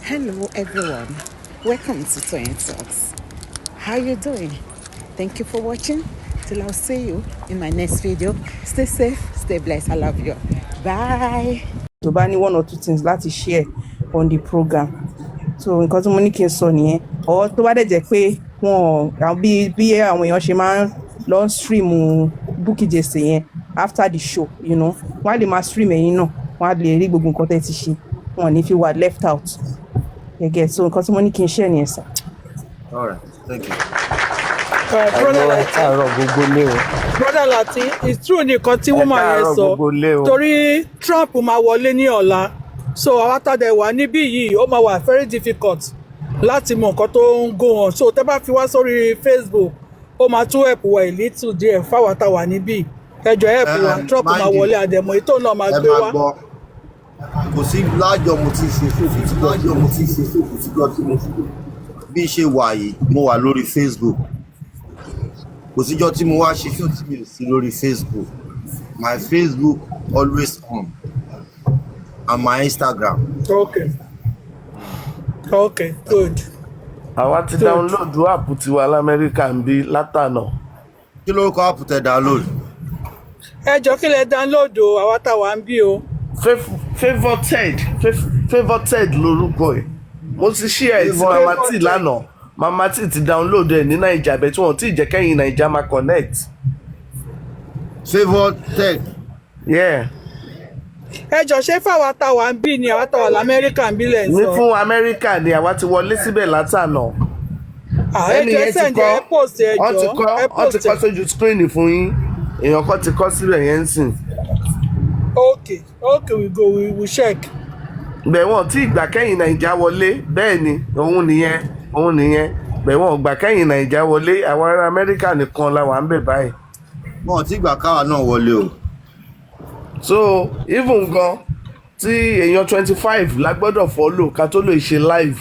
Hello everyone, welcome to Toyeen Talks. How you doing? Thank you for watching. Till I'll see you in my next video. Stay safe, stay blessed. I love you. Bye. Tó bá ní one or two things láti share on the program, so nǹkan tí mo ní kí n sọ nìyẹn. Or tó bá dẹ̀ jẹ́ pé wọn àwọn bí àwọn èèyàn ṣe máa ń lọ stream Bukky Jesse yẹn after the show, wọ́n á lè máa stream ẹ̀yin náà, wọ́n á lè rí gbogbo nǹkan tẹ́ ti ṣe, wọn ò ní fi wà left out gẹ́gẹ́. So nǹkan tí mo ní kí n share nìyẹn, sir. All right, thank you. Brother Ẹ̀gbọ́n, ẹ Lati. káàárọ̀ gbogbo lé o. Brother Lati, it's true nìkan tí Ẹ woman yẹn káàárọ̀ sọ gbogbo lé o. torí Trump máa wọlé ní ọ̀la, so àwa tá a dẹ̀ wà níbí yìí, ó máa wà very difficult láti mọ nǹkan tó ń go on. So tẹ́ bá fi wá sórí Facebook, ó máa tún help wa a little díẹ̀ fáwa tá a wà níbí. Ẹ jọ̀ọ́, help wa. Trump máa Mind you, wọlé, àdẹ̀mọ̀ ètò náà máa ẹ gbé máa wá. gbọ́, kò sí lájọ mo ti ṣe fòfin tí lájọ mo ti ṣe fòfin tí gbọ́ tí mo ti bí ṣe wà yìí, mo wà lórí Facebook. Kò síjọ́ tí mo wá ṣe show tí mi ò sí lórí Facebook. My Facebook always on and my Instagram. Okay, good. Àwa ti Good. download app tiwa lamẹ́ríkà ń bí látànà. Kí lórúkọ app tẹ download? Ẹ jọ̀ọ́, kí lẹ download o, àwa tá a wà ń bí o? Favourted, Favourted lorúkọ ẹ̀. Mo ti share ẹ̀ sí Mama T lánàá. Mama T ti download ẹ̀ ní Naija bẹ́ẹ̀, tí wọ́n ti jẹ́ kẹ́yìn Naija máa connect. Favour Tech. Yeah. Ẹ jọ̀ọ́, ṣé fáwa tá a wà ń bí ni, àwa tá a wà lamẹ́ríkà ń bí lẹ̀ ń Ní sọ? fún Amẹ́ríkà ni. Àwa ti wọlé síbẹ̀ látànà. Ah, ẹ Ẹni jọ̀ọ́, ẹ yẹn ti send kọ́. ẹ post, ẹ Wọ́n ti jọ̀ọ́, kọ́ ẹ wọ́n ti post kọ́ ẹ. sójú screen fún yín. Èèyàn kan ti kọ́ síbẹ̀ yẹn ń sìn. Okay, we go, we check. Bẹ́ẹ̀, wọ́n tí ìgbà kẹ́yìn Naija wọlé. Bẹ́ẹ̀ ni, òun nìyẹn, òun nìyẹn. Bẹ́ẹ̀, wọ́n gbà kẹ́yìn Naija wọlé. Àwọn ará Amẹ́ríkà nìkan la wà ń bẹ̀ báyìí. Wọn ò tí gbà káwa náà wọlé o. So even gan tí èèyàn 25 la gbọ́dọ̀ follow ká tó lè ṣe live.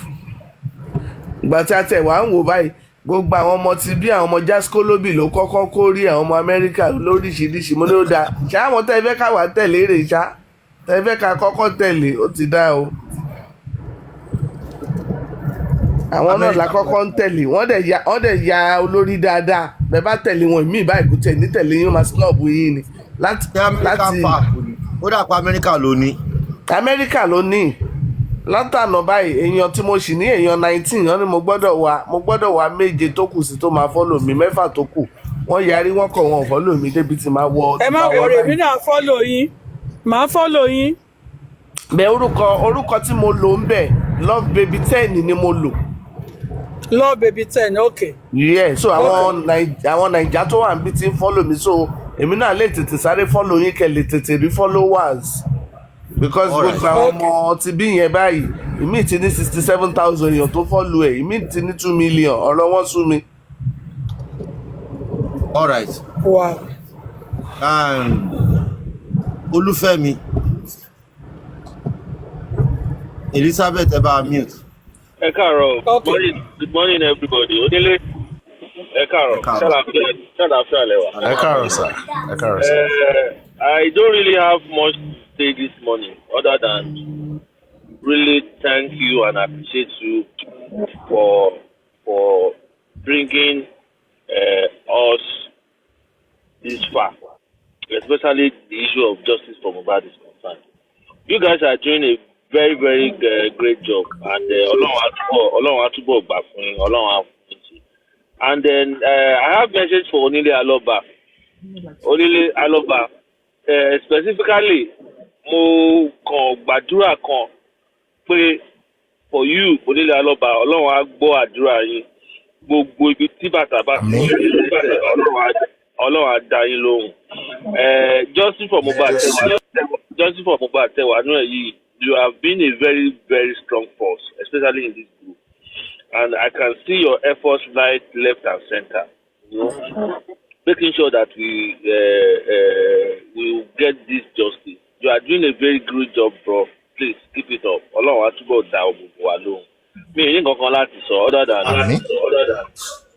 Ìgbà tí a tẹ̀ wá ń wò báyìí, gbogbo àwọn ọmọ ti bí àwọn ọmọ Jascolobi ló kọ́kọ́ kó rí àwọn ọmọ Amẹ́ríkà lóríṣiríṣi. Mo ní ó dáa ṣá, àwọn tẹ́ ẹ fẹ́ káwa tẹ̀lé rè ṣá, tẹ́ ẹ fẹ́ ká kọ́kọ́ tẹ̀lé, ó ti dá o. Àwọn náà la kọ́kọ́ ń tẹ̀lé. Wọ́n dẹ̀ ya olórí dáadáa. Bẹ́ẹ̀ bá tẹ̀lé wọn ìmí ìbáyìí, kò tẹ̀ ní tẹ̀lé yín, ó máa snob yín ni láti Ṣé Amẹ́ríkà láti park ni? Ó dà pé Amẹ́ríkà ló ní. Amẹ́ríkà ló ní. Látànà báyìí, èèyàn tí mo sì ní, èèyàn 19, wọ́n ní mo gbọ́dọ̀ wá méje tó kù sí tó máa follow mi. Mẹ́fà tó kù, wọ́n yarí, wọ́n kọ̀, wọ́n follow mi débi tí máa wọ Ẹ tí má máa wá worry, èmi báyìí. náà follow yín, màá follow yín. Bẹ́ẹ̀, orúkọ tí mo lò ń bẹ̀, Love Baby 10 ni mo lò. Love Baby 10, okay. Yeah, so àwọn Naija tó wà níbi tí ń follow mi, so èmi náà lè tètè sáré follow yín kẹ́ lè tètè rí followers, because gbogbo àwọn ọmọ ti bí yẹn báyìí, ìmí ti ní 67,000 èèyàn tó follow ẹ̀, ìmí ti ní 2 million. Ọ̀rọ̀ wọn sú mi. All right. Olúfẹ́mi Elizabeth, ẹ bá a mute. Ẹ káàárọ̀. Okay. Morning, good morning everybody. Onílé, ẹ káàárọ̀. Ẹ káàárọ̀. Ṣàlàáfíà lẹ́wà. Ẹ káàárọ̀ sir, ẹ káàárọ̀ sir. I don't really have much to say this morning other than really thank you and appreciate you for bringing us this far, especially the issue of justice for Mohbad is concerned. You guys are doing a very very great job and Ọlọ́run á túbọ̀ gbà fún yín, Ọlọ́run á fún yín sí. And then I have message for Onílé Alọ́ba. Onílé Alọ́ba, specifically, mo kàn gbàdúrà kan pé for you, Onílé Alọ́ba, Ọlọ́run á gbọ́ àdúrà yín. Gbogbo ibi tí bàtà bá ti Àmín. ṣe, Ọlọ́run á dá yín lóhùn. Justice for Mohbad tẹwà, Justice for Mohbad tẹwà náà yìí, you have been a very very strong force, especially in this group, and I can see your efforts right, left and center, making sure that we will get this justice. You are doing a very good job, bro. Please keep it up. Ọlọ́run á túbọ̀ dá gbogbo wa lóhùn. Mi ò ní nǹkan kan láti sọ Àmín. other than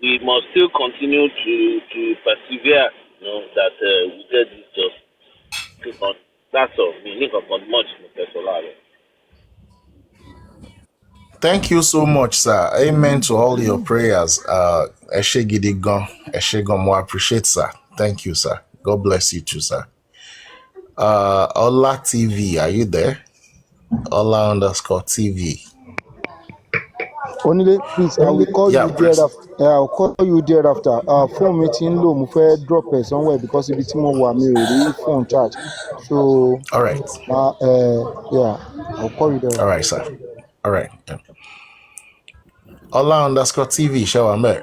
we must still continue to persevere, that we get this justice. Keep on. That's all. Mi ò ní nǹkan kan much mo fẹ́ sọ láàárọ̀. Thank you so much, sir. Amen to all your prayers. Ẹ ṣé gidi gan. Ẹ ṣé gan. Mo appreciate, sir. Thank you, sir. God bless you too, sir. Ola TV, are you there? Ola_TV. Onílé, please, I will call Yeah, you press. thereafter. I will call you thereafter. Phone mi ti ń lò, mo fẹ́ drop ẹ̀ somewhere because ibi tí mo wà, mi ò rí phone charge. So, All right. Yeah, I will call you All thereafter. right, sir. All right. Yeah. Ola_TV, ṣé wà ńbẹ̀?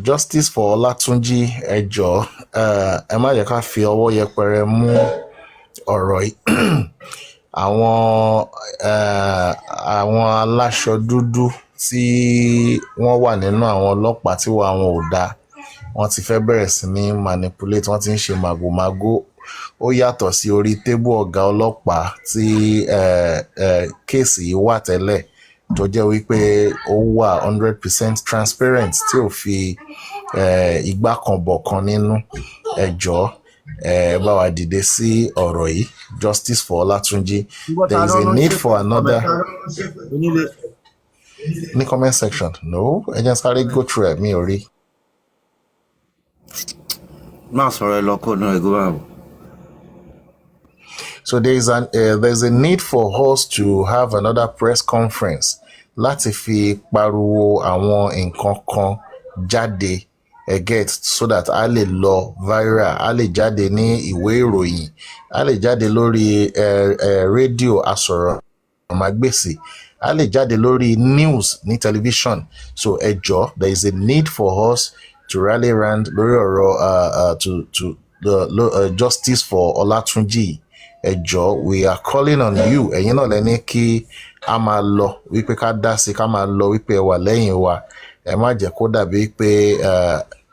Justice for Olatunji, ẹ jọ̀ọ́, ẹ má jẹ́ ká fi ọwọ́ yẹpẹrẹ mú ọ̀rọ̀ yìí. Àwọn aláṣọ dúdú tí wọ́n wà nínú àwọn ọlọ́pàá tí wà wọn ò dáa, wọ́n ti fẹ́ bẹ̀rẹ̀ sí ní manipulate, wọ́n ti ń ṣe màgòmágó. Ó yàtọ̀ sí orí tébù ọ̀gá ọlọ́pàá tí case yìí wà tẹ́lẹ̀, tó jẹ́ wípé ó wà 100% transparent, tí ò fi igbá kan bọ̀ kan nínú. Ẹ jọ̀ọ́, ẹ bá wa dìde sí ọ̀rọ̀ yìí. Justice for Olatunji. There is a need for another Onílé. Ní comment section. No, ẹ jẹ́ n sáré go through ẹ̀, mi ò rí. Má sọ̀rọ̀ ẹ lọ kó náà ẹ̀gbọ́n báwo. So there's a need for us to have another press conference láti fi pariwo àwọn nǹkan kan jáde, ẹ get, so that a lè lọ viral, a lè jáde ní ìwé ìròyìn, a lè jáde lórí rédíò asọ̀rọ̀mágbèsì, a lè jáde lórí news ní television. So ẹ jọ̀ọ́, there is a need for us to rally round lórí ọ̀rọ̀ to the justice for Olatunji. Ẹ jọ̀ọ́, we are calling on you. Ẹ̀yin náà lẹ ní kí a máa lọ, wípé ká dá sí, ká máa lọ, wípé ẹ wà lẹ́yìn wa. Ẹ má jẹ́ kó dàbí pé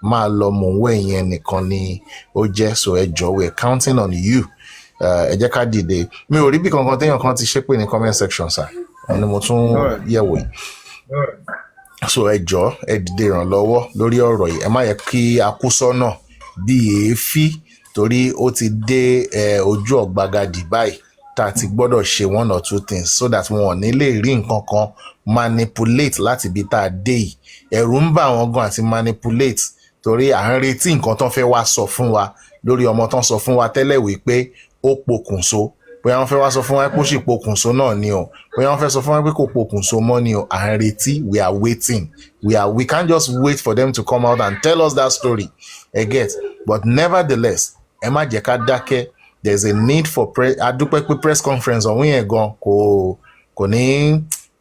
máa lọ mò ń wẹ̀ yẹn nìkan ni ó jẹ́. So ẹ jọ̀ọ́, we are counting on you. Ẹ jẹ́ ká dìde. Mi ò rí bí kankan téèyàn kan ti ṣépè ní comment section, sir, òun ni mo tún yẹ̀wò yìí. So ẹ jọ̀ọ́, ẹ dìde ìrànlọ́wọ́ lórí ọ̀rọ̀ yìí. Ẹ má yẹ kí a kú sọ́nà bí èéfí, torí ó ti dé ojú ọ̀gbagadì báyìí tá a ti gbọ́dọ̀ ṣe one or two things so that wọn ò ní lè rí nǹkan kan manipulate láti ibi tá a dé yìí. Ẹ̀rù ń bà wọ́n gan àti manipulate, torí à ń retí nǹkan tó ń fẹ́ wá sọ fún wa lórí ọmọ tó ń sọ fún wa tẹ́lẹ̀ wípé ó pokùnso. Bóyá wọ́n fẹ́ wá sọ fún wa pé ó sì pokùnso náà ni o, bóyá wọ́n fẹ́ sọ fún wa pé kò pokùnso mọ́ ni o, à ń retí. We are waiting. We can't just wait for them to come out and tell us that story, ẹ get. But nevertheless, ẹ má jẹ́ ká dákẹ́. There is a need for press. Adúpẹ́ pé press conference ọ̀hún yẹn gan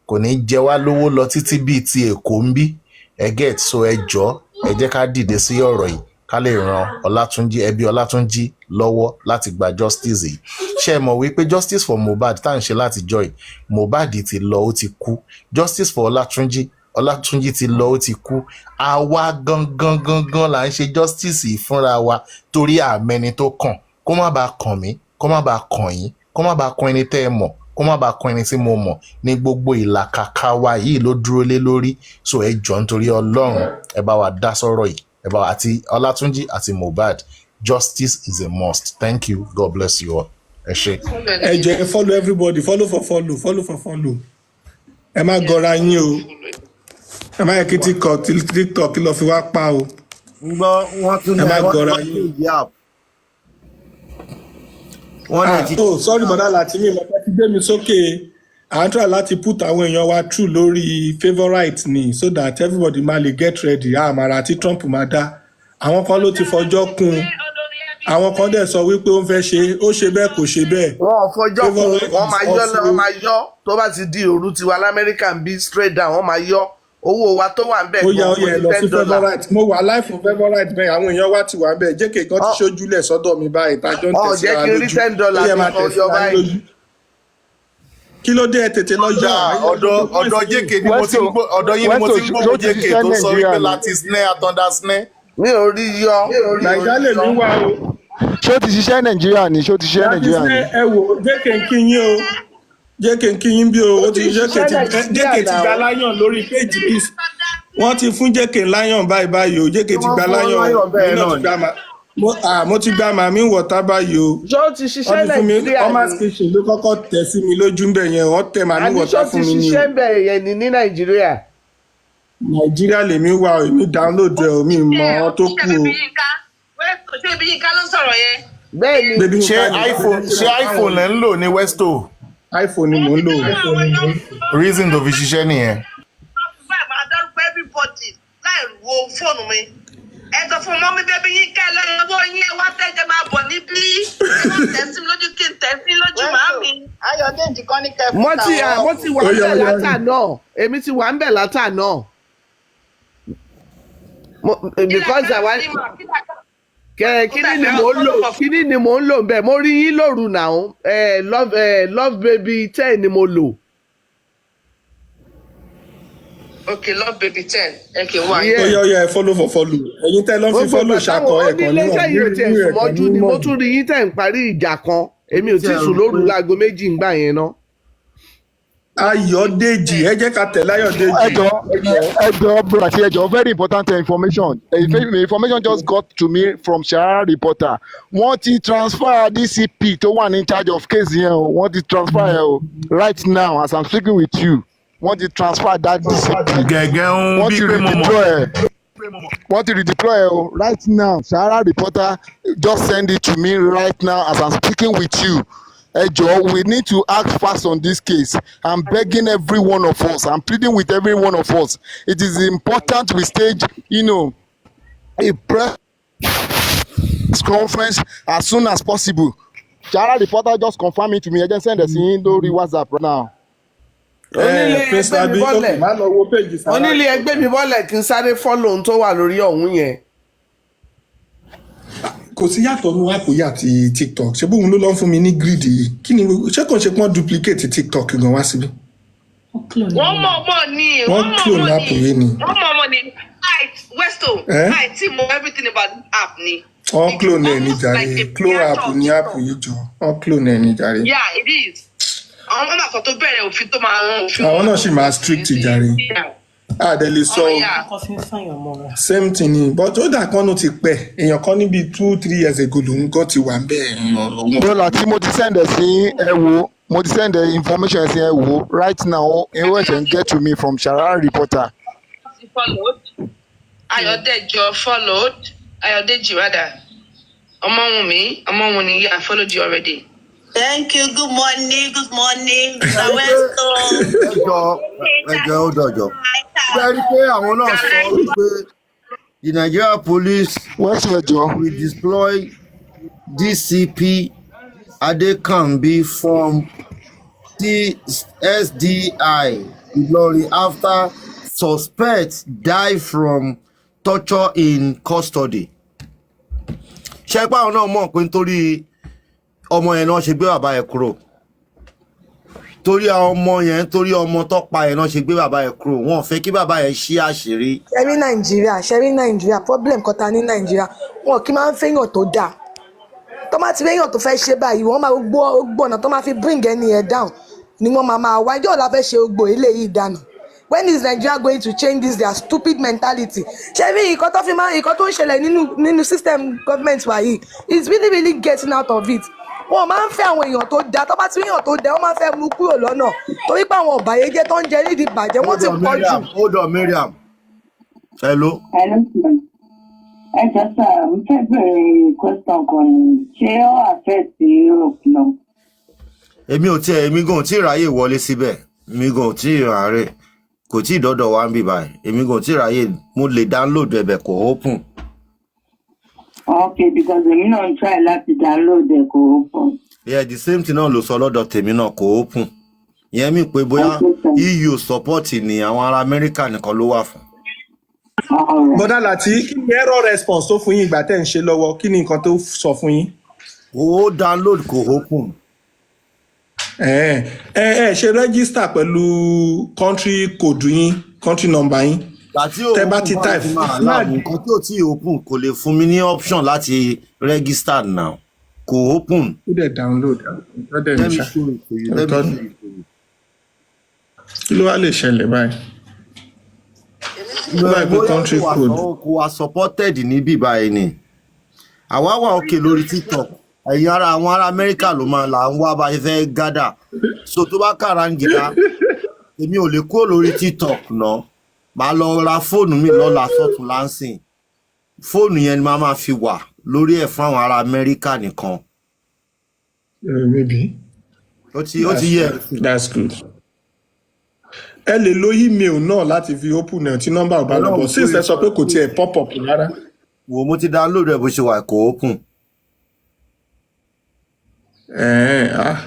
kò ní jẹ wá lówó lọ títí bíi ti Èkó ń bí, ẹ get. So ẹ jọ̀ọ́, ẹ jẹ́ ká dìde sí ọ̀rọ̀ yìí, ká lè ran Ọlátúnjí, ẹbí Ọlátúnjí lọ́wọ́ láti gba justice yìí. Ṣé ẹ mọ̀ wípé justice for Mohbad tá à ń ṣe láti joy, Mohbad ti lọ, ó ti kú. Justice for Ọlátúnjí, Ọlátúnjí ti lọ, ó ti kú. Àwa gangan gangan là ń ṣe justice yìí fúnra wa, torí àmẹni tó kàn, kó má bàa kàn mí, kó má bàa kàn yín, kó má bàa kàn ẹni tẹ́ ẹ mọ̀, kó má bàa kàn ẹni tí mo mọ̀ ní gbogbo ìlàkàkà wa yìí ló dúró lé lórí. So ẹ jọ̀ọ́, nítorí Ọlọ́run, ẹ bá wa dá sọ́rọ̀ yìí. Ẹ bá wa, àti Ọlátúnjí àti Mohbad, justice is a must. Thank you. God bless you all. Ẹ ṣé. Ẹ jẹ́ ẹ follow everybody, follow for follow, follow for follow. Ẹ má gọra yín o, ẹ má yẹ kí TikTok, TikTok lọ fi wá pa o. Ń gbọ́, wọ́n tún Ẹ ní má wọ́n gọra ti yín. change app. Wọ́n ní Ah, ti oh, sorry, bọ̀dá láti mi mọ̀ pé ti gbé mi sókè. À ń try láti put àwọn èèyàn wa through lórí favourite ni, so that everybody máa lè get ready. Àmàrà tí Trump máa dá, àwọn kan ló ti fọjọ́ kún un, àwọn kan dẹ̀ sọ wípé ó ń fẹ́ ṣe, ó ṣe bẹ́ẹ̀, kò ṣe bẹ́ẹ̀. Wọn ò fọjọ́ kún. Favourite Wọ́n máa is yọ also wọ́n máa yọ tó bá ti di òru tiwa lamẹ́ríkà ń bí, straight down, wọ́n máa yọ owó wa tó wà ń bẹ̀ Ó yá, gan ó kò yá, ẹ ní lọ sí $10. favourite. Mo wà live fún favourite bẹ́ẹ̀. Àwọn èèyàn wa ti wà bẹ́ẹ̀. Jẹ́kẹ̀ kan ti ṣojúlẹ̀ sọ́dọ̀ mi báyìí, tájọ́ ń Ọ tẹ̀ jẹ́ síra kí n rí lójú. ten Ó dollar yẹ mi máa kan tẹ̀ yọ síra yín báyìí. lójú. Kí ló dé? Ẹ tètè lọ yọ. Ọ̀dọ̀ ọ̀dọ̀ JK ni mo ti ń gbọ́, ọ̀dọ̀ yín ni mo ti ń Westo, gbọ́ ṣó ti JK ṣiṣẹ́ tó sọ Nàìjíríà wípé ni? láti snare àtọ̀dá snare. Mi ò rí yọ, Nàìjíríà lè mí wá o. Ṣó ti ṣiṣẹ́ Nàìjíríà ni? Ṣó ti ṣiṣẹ́ Láti Nàìjíríà ni? ṣe ẹ wò, jẹ́kẹ̀ ń kí yín o, jẹ́kẹ̀ ń kí yín bí o. Ó Ó ti ti ń jẹ́kẹ̀ ṣiṣẹ́ ti Nàìjíríà jẹ́kẹ̀ ti gba náà. lion lórí péjì bí. Wọ́n ti fún jẹ́kẹ̀ lion báyìí báyìí o. Jẹ́kẹ̀ Ṣé ti wọ́n gba fún wọn lion o. lion Èmi bẹ́ẹ̀ náà náà ti ni? gba ma Mo ti gba màmí wọ̀tá báyìí o. Ṣé ó ti Wọ́n ṣiṣẹ́ ti fún mi, Nàìjíríà Omas ni? Kitchen ló kọ́kọ́ tẹ̀ sí mi lójú ń bẹ̀ yẹn, wọ́n tẹ màmí Àní ṣé wọ̀tá ó ti fún mi ni o. ṣiṣẹ́ ń bẹ̀ yẹn ni ní Nàìjíríà? Nàìjíríà lèmi wà o, èmi download ẹ o, mi mọ àwọn tó Ṣé kù o. Baby Yinka? Ṣé Baby Yinka ló ń sọ̀rọ̀ yẹn? Bẹ́ẹ̀ ni. Baby Ṣé Yinka ni. iPhone, ṣé iPhone lẹ ń lò ní Westo? iPhone ni mò ń lò o. Reason tó fi ṣiṣẹ́ nìyẹn. Báyìí máa dárúkọ everybody láì wo fóònù mi. Ẹ sọ fún mọ́mí Baby Yinka ẹ lọ́wọ́ yín, ẹ wá tẹ́jẹ́ máa bọ̀ níbí. Ẹ wá tẹ̀ sí mi lójú kí n tẹ̀ sí lójú màámi. Ayọ̀dèjì kan ní kẹ́ Mo ti à, mo ti wà Ó ń yá, bẹ̀ ó yá. látà náà. Èmi ti wà ń bẹ̀ látà náà. Because àwa kẹ kíní ni mò ń lò, kíní ni mò ń lò bẹ́ẹ̀, mo rí yín lóru náà. Love, Love Baby 10 ni mo lò. Okay, Love Baby 10. Ẹ kì í wá Ó yín. yá, ó yá, ẹ follow for follow. Ẹ̀yin tẹ́ lọ́ fi Gbogbo follow ìgbà ṣakọ táwọn ẹ̀kan onílé níwọ̀n sẹ́yìn ò tiẹ̀ ní sùn ẹ̀kan mọ́jú ni mo níwọ̀n. tún rí yín tẹ̀ ń parí ìjà kan. Èmi ò tí ì sùn lóru láago 2 ńgbà yẹn ná. Ayọ̀dèjì, ẹ jẹ́ ká tẹ̀lé Ayọ̀dèjì. Ẹjọ, ẹjọ, brother, ẹjọ, very important information. Information just got to me from Sahara Reporter. Wọ́n ti transfer DCP tó wà ní charge of case yẹn o. Wọ́n ti transfer ẹ o right now as I'm speaking with you. Wọ́n ti transfer that DCP. Gẹ̀gẹ́ ń Wọ́n bí ti pé mo mọ̀. redeploy ẹ. Wọ́n ti redeploy ẹ o right now. Sahara Reporter just send it to me right now as I'm speaking with you. Ẹ jọ̀ọ́, we need to act fast on this case. I'm begging every one of us, I'm pleading with every one of us. It is important we stage a press conference as soon as possible. Sahara Reporter just confirm it to me. Ẹ jẹ́ send ẹ̀ sí yín lórí WhatsApp right now. Onílé, Prince ẹgbẹ́ mi Labi, ok, bọ́lẹ̀. má lọ wo péjì Sahara. Onílé, ẹgbẹ́ mi bọ́lẹ̀ kí n sáré follow ohun tó wà lórí ọ̀hún yẹn. Kò sí yàtọ̀ nínú app yìí àti TikTok. Ṣé bóun ló lọ́ ń fún mi ní grid yìí? Kí ni, ṣé kò ń ṣe pọ́n duplicate TikTok gan wá síbí? Wọ́n mọ̀ mọ̀ ni. Wọ́n Wọ́n mọ̀ clone mọ̀ app ni. yìí ni. Wọ́n mọ̀ mọ̀ ni. I Westo, Eh? I ti mọ everything about this app ni. Wọ́n clone ẹ̀ ní Almost jàre. like a Clone app miniature of ní app TikTok. yìí jọ. Wọ́n clone ẹ̀ ní jàre. Yeah, it is. Àwọn ọmọ àkọ́ tó bẹ̀rẹ̀ òfin tó máa rán òfin. Àwọn náà sì máa strict jàre. Àdẹ lè sọ Oh, yeah. same thing ni, but ó dà kan ló ti pẹ́. Èèyàn kan níbi 2-3 years ago lòun gan ti wà ń bẹ́ẹ̀. Brother, tí mo ti send ẹ sí, ẹ wo, mo ti send ẹ information ẹ sí, ẹ wo right now, ẹ wọ́n ṣe ń get to me from Sahara Reporter. Followed. Ayọ̀dẹ̀jọ followed. Ayọ̀dẹ̀jì rather. Ọmọwùnmí, Ọmọwùnmí, yeah, I followed you already. Thank you. Good morning. Good morning, Mr. Westo. Ẹjọ, ẹjọ, ó dọjọ. Ṣé ẹ rí i pé àwọn náà sọ wípé the Nigeria police Westo, ẹjọ. will deploy DCP Adekanbi from SDI Ilorin after suspect die from torture in custody. Ṣé pé àwọn náà mọ̀ pé nítorí ọmọ yẹn náà ṣe gbé bàbá yẹn kúrò, torí àwọn ọmọ yẹn, torí ọmọ tó pa yẹn náà ṣe gbé bàbá yẹn kúrò? Wọn ò fẹ́ kí bàbá yẹn ṣí àṣírí. Ṣẹ́rí Nàìjíríà, ṣẹ́rí Nàìjíríà, problem kan ta ní Nàìjíríà, wọn kì í máa ń fẹ́yàn tó dáa. Tó máa ti fẹ́yàn tó fẹ́ ṣe báyìí, wọ́n máa gbọ́ ọ̀nà tó máa fi bring ẹni yẹn down ni wọ́n máa máa wá. Ìjọ́ la fẹ́ ṣe gbogbo eléyìí dànù? When is Nigeria going to change this their stupid mentality? Ṣẹ́rí nǹkan tó fi máa, nǹkan tó ń ṣẹlẹ̀ nínú system government wa yìí is really really getting out of it. Wọn máa ń fẹ́ àwọn èèyàn tó dáa. Tó bá ti rí èèyàn tó dáa, wọ́n máa ń fẹ́ mú kúrò lọ́nà torí pé àwọn ọ̀bàyéjẹ́ tó ń jẹ nídìí ìbàjẹ́, wọ́n Hold ti on, pọ̀ jù. Mariam. Hold on, Mariam. Hello. Hello, sir. Ẹ jọ sir, mo fẹ́ bẹ̀rẹ̀ question kan ni. Ṣé ó affect Europe náà? Èmi ò tiẹ̀, èmi gan ò tí ì ráyè wọlé síbẹ̀. Èmi gan ò tí ì ráyè, kò tí ì dọ́dọ̀ wá ń bì báyìí. Èmi gan ò tí ì ráyè. Mo lè download ẹ̀bẹ̀, kò open. Okay, because èmi náà ń try láti download ẹ̀, kò open. Yeah, the same thing náà ló sọ lọ́dọ̀ tèmi náà, kò open. Ìyẹn mi pé bóyá Okay, sir. EU support ni, àwọn ará Amẹ́ríkà nìkan ló wà fún. All right. Bọ́dà Láti, kí ni error response tó fún yín ìgbà tẹ́ ń ṣe lọ́wọ́? Kí ni nǹkan tó sọ fún yín? Ó download, kò open. Ẹ ẹ ṣe register pẹ̀lú country code yín, country number yín. Láti ò Tẹ́ bá open, ti báwo type ti máa flag. láàmú nǹkan tí ò tí ì open, kò lè fún mi ní option láti register now, kò open. Ó dẹ̀ download, ó dẹ̀ ní Let me ṣá. show it to you. Let me Òótọ́ show ni. it to you. Kí ló wá lè ṣẹlẹ̀ báyìí? Ó dà pé Bóyá country kò wà code. kò wà supported níbí báyìí ni. Àwa wà òkè lórí TikTok. Ẹ̀yin ara àwọn ará Amẹ́ríkà ló máa là ń wá bá ṣe fẹ́ gádà. So tó bá kàràǹgìdá, èmi ò lè kúrò lórí TikTok náà. Màá lọ ra fóònù mi lọ́la sọ́tún láǹsìn. Fóònù yẹn ni màá máa fi wà lórí ẹ̀ fún àwọn ará Amẹ́ríkà nìkan. Maybe. Ó ti yẹ. That's good. Ẹ lè lo email náà láti fi open ẹ̀ tí nọ́mbà ò bá lọ bọ̀, since ẹ sọ pé kò tiẹ̀ pop up rárá. Wo, mo ti download ẹ̀, bó ṣe wà kò open. Ẹ ah.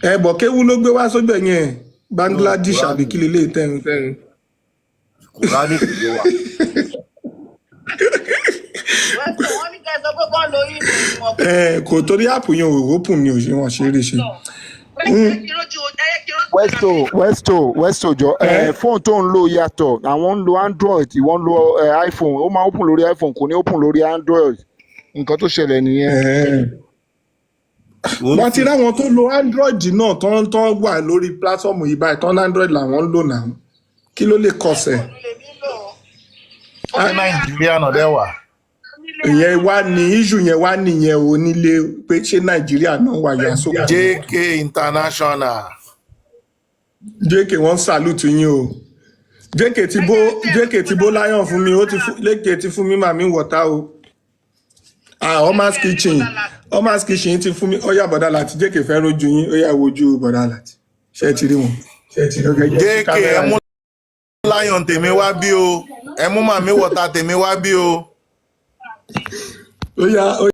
Ẹ bọ̀, kéwú ló gbé wá sógbẹ̀ yẹn, Bangladesh àbí kí lélẹ̀ tẹ́hún tẹ́hún. Kùránì kò gbé wá. Wọ́n ní kẹ́ ẹ sọ pé kọ́ lo email wọn. Ẹ kò torí app yẹn ò open ni ò ṣe wọn ṣe é rí ṣe. Westo, Westo, Westo, jọ ẹ, fóònù tó ń lò yàtọ̀. Àwọn ń lo Android, ìwọ ń lo iPhone. Ó máa open lórí iPhone, kò ní open lórí Android. Nǹkan tó ṣẹlẹ̀ nìyẹn. Wọ́n ti ráwọn tó lo Android náà tán tán wà lórí platform yìí báyìí tán, Android làwọn ń lò náà. Kí ló lè kọsẹ̀? Ṣé Nàìjíríà náà dẹ́ wà? Ìyẹn wá ní issue yẹn wá nìyẹn o nílé pé ṣé Nàìjíríà náà wà yà sókè. JK International. JK, wọ́n salute yín o. JK ti bó lion fún mi, ó ti fún JK ti fún mi màmí wọ̀tá o. Ah, Omas Kitchen, Omas Kitchen ti fún mi. Ó yá, bọ̀dá láti JK fẹ́ rojú yín. Ó yá, wojú bọ̀dá láti. Ṣé ẹ ti rí wọn? Ṣé ẹ ti rí wọn? JK, ẹ mú lion tèmi wá bí o. Ẹ mú màmí wọ̀ta tèmi wá bí o. Ó yá, ó.